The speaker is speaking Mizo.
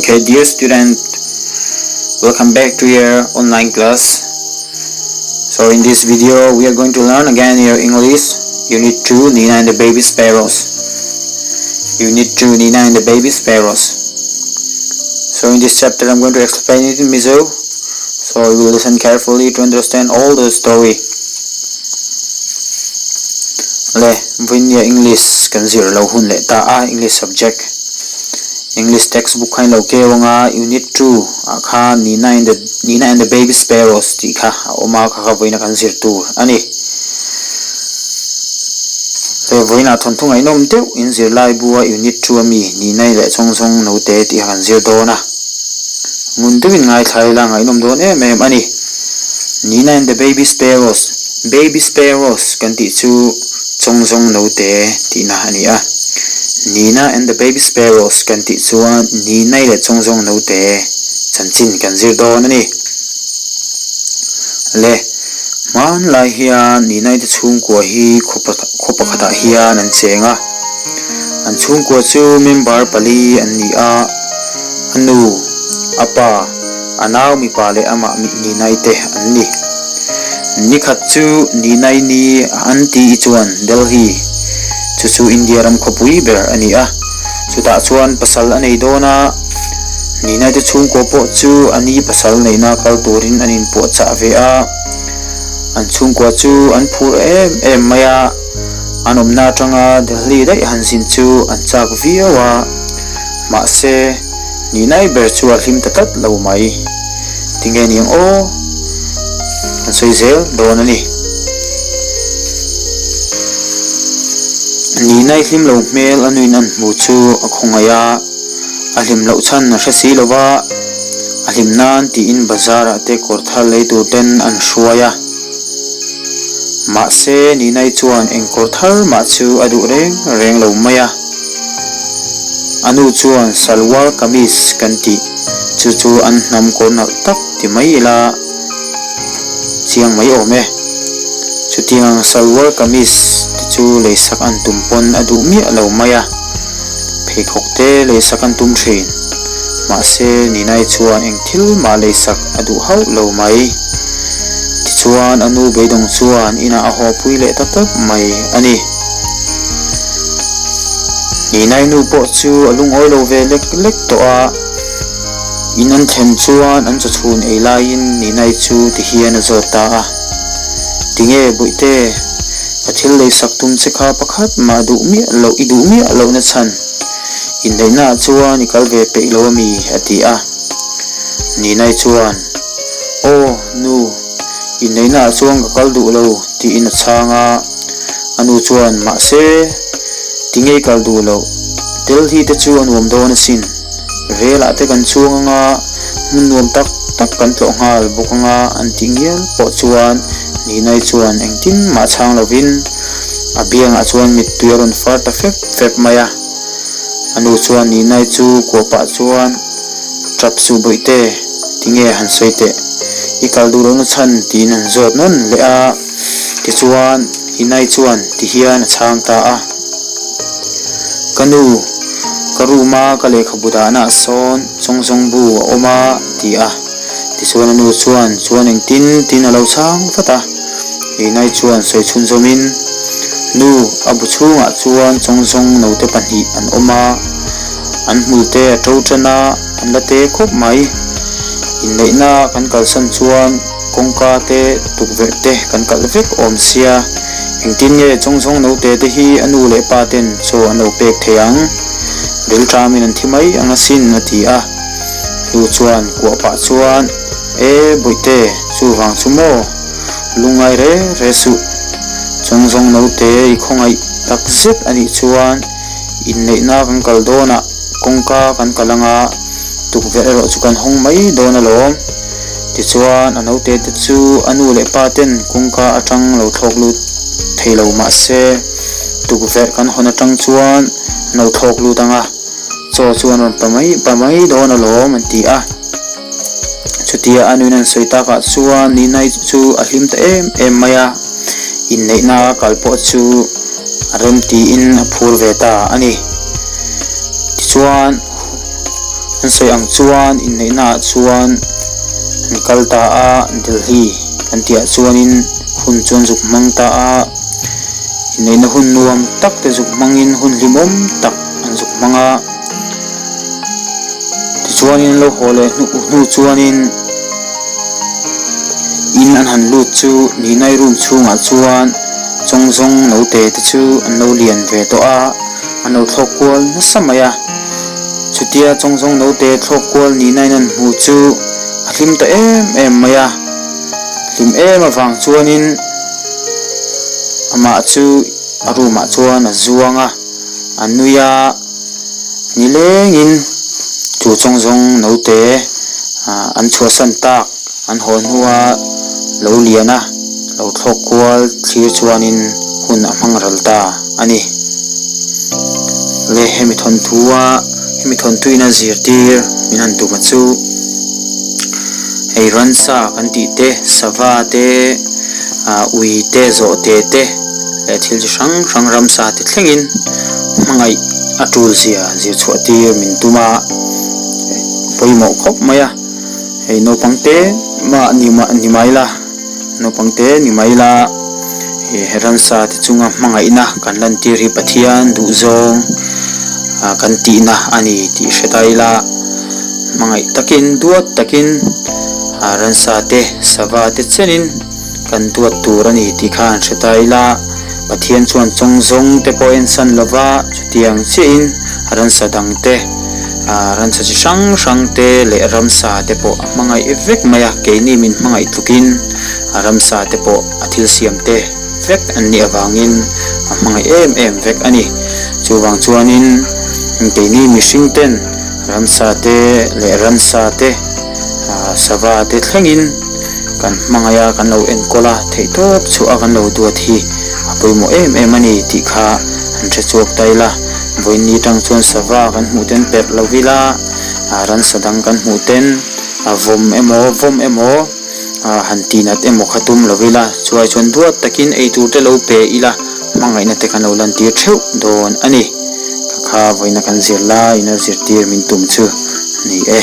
Okay, dear student, welcome back to your online class. So in this video, we are going to learn again your English Unit 2, Nina and the Baby Sparrows. Unit 2, Nina and the Baby Sparrows. So in this chapter, I'm going to explain it in Mizo. So you will listen carefully to understand all the story. Le, vawinia English kan zir lo hun leh ta a, English subject. English textbook kha in lo keu anga Unit 2 ah khan Nina and the Nina and the Baby Sparrows tih kha a awm a, kha kha vawiina kan zir tur a ni. Le, vawiinah thawnthu ngaihnawm deuh in zirlai bua Unit 2 ami Nina-i leh Chawngzawng Note tih kha kan zir dawn a. Ngun deuhin ngaithla ila ngaihnawm dawn em em a ni. Nina and the Baby Sparrows, Baby Sparrows kan tih chu Chawngzawng Note tihna a ni a. Nina and the Baby Sparrows kan tih chuan Ninai leh Chawngzawng Note chanchin kan zir dawn a ni. Le, hmanlai hian Ninai te chhungkua hi khaw pakhatah hian an cheng a. An chhungkua chu member pali an ni a, a nu, a pa, a nau mipa leh amah Ninai te an ni. Nikhat chu Ninai ni an tih chuan Delhi, chu chu India ram khawpui ber a ni a, chutah chuan pasal a nei dawn a, Ninai te chhungkua pawh chu a ni pasal neihna kal turin an inpuahchah ve a, an chhungkua chu an phur em em mai a. An awmna atanga Delhi daih han zin chu an chak viau a, mahse Ninai ber chu a hlim ta tlat lo mai. Tinge niang aw? Kan sawi zel dawn a ni. Ninai hlim lo hmel a nuin an hmu chu a khawngaih a, a hlim loh chhan a hre si lo va, a hlim nan tiin bazar ah te kawr thar lei tur ten an hruai a. Mahse, Ninai chuan eng kawr thar mah chu a duh reng reng lo mai a. A nu chuan salwar kameez kan tih chu chu an hnam kawr nalh tak ti mai ila chiang mai awm e. Chutiang salwar kameez te chu leisak an tum pawn a duh miah lo mai a. Pheikhawk te leisak an tum thin. Mahse, Ninai chuan eng thil mah leisak a duh hauh lo mai. Tichuan, a nu beidawng chuan inah a haw pui leh ta tawp mai a ni. Ninai nu pawh chu a lungawi lo ve lek lek tawh a. In an thlen chuan an chawchhun ei laiin Ninai chu tihian a zawt ta a, Tinge Bawihte, ka thil leisak tum che kha pakhat mah duh miah loh i duh miah lohna chhan inneihnaah chuan i kal ve peih lo ami? a ti a. Ninai chuan, Aw, nu, inneihnaah chuan ka kal duh lo tiin a chhang a. A nu chuan, Mahse, tinge i kal duh loh? Delhi te chu a nuam dawn asin. Relah te kan chuang anga hmun nuam tak tak kan tlawh nghal bawk anga an tih ngial pawh chuan Ninai chuan engtin mah chhang lovin a biangah chuan mittui a rawn far ta fep fep mai a. A nu chuan Ninai chu kuah pah chuan Tap suh bawihte, tinge han sawi teh? I kal duh lohna chhan tiin an zawt nawn leh a, tichuan Ninai chuan tihian a chhang ta a. Ka nu, ka room a ka lehkhabu dahna ah sawn chawngzawng bu a awm a, ti a. Tichuan a nu chuan chuan engtin tin a lo chhang vat a. Ninai chuan sawi chhunzawmin, Nu, a bu chhungah chuan chawngzawng note pahnih an awm a, an hmulte a to tan a, an la te khawp mai. Inneihna kan kalsan chuan kawngka te, tukverh te kan kalh vek awm sia, engtin nge chawngzawng note te hi a nu leh pa ten chaw an lo pek thei ang? Rilṭamin an thi mai ang asin a ti a. Nu chuan kuah pah chuan, E Bawihte, chuvang chu maw? Lungngai re re suh. Chawngzawng note i khawngaih tak zet a nih chuan inneihna kan kal dawnah kawngka kan kal anga tukverh erawh chu kan hawng mai dawn alawm. Tichuan a naute te chu a nu leh pa ten kawngka atang lo thlawk lut thei lo mah se tukverh kan hawn atang chuan an lo thlawk lut ang a, chaw chu an rawn pa mai pa mai dawn alawm an ti a. Chutia a nuin an sawi takah chuan Ninai chu a hlim ta em em mai a, inneihna kal pawh chu a rem tiin a phur ve ta a ni. Tichuan. An sawi ang chuan inneihnaah chuan an kal ta a, Delhi kan tihah chuanin hun chu an zuk hmang ta a, inneihna hun nuam tak te zuk hmangin hun hlimawm tak an zuk hmang a. Tichuanin an lo haw leh hnu hnu chuanin in an han lut chu Ninai room chhungah chuan chawngzawng note te chu an lo lian ve tawh a, an lo thlawk kual nasa mai a. Chutia chawngzawng note thlawk kual Ninain an hmuh chu a hlim ta em em mai a, hlim em avang chuanin amah chu a room ah chuan a zuang a, a nui a. Nilengin chu chawngzawng note an chhuahsan tak an haw hnua lo lian a, lo thlawk kual thlir chuanin hun a hmang ral ta a ni. Le hemi thawnthua hemi thawnthuin a zirtir min han tum a chu hei ransa kan tih te, sava te, ui te, zawhte te, leh thil chi hrang hrang ramsa te thlengin hmangaih a tul zia zir chhuah tir min tum a, pawimawh khawp mai a, hei naupang te mah ni mah ni mai la, naupang te ni mai la, he ramsa te chunga hmangaihna kan lantir hi Pathian duhzawng kan tihna a ni tih hre ta ila, hmangaih takin duat takin ransa te sava te chenin. Kan duat tur a ni tih kha han hre ta ila, Pathian chuan chawng zawng te pawh en san lova, chutiang chiahin ransa dang te, ransa chi hrang hrang te leh ramsa te pawh a hmangaih vek mai a, keini min hmangaih tlukin a ramsa te pawh a thil siam te vek an nih avangin a hmangaih em em vek a ni. Chuvang chuanin keini mihring ten ramsa te leh ransa te, sava te thlengin, Kan hmangaih a, kan lo enkawl a, theihtawp chhuah a kan lo duat hi a pawimawh em em a ni tih kha han hre chhuak ta ila. Vawiin tang chuan sava kan hmuh ten perh lo ila, ransa dang kan hmuh ten a vawm emaw vawm emaw han tinat emaw kha tum lo ila, chuai chuan duat takin eitur te lo pe ila hmangaihna te kan lo lantir theuh dawn a ni. Kha kha vawiina kan zir laiin a zirtir min tum chu a ni e.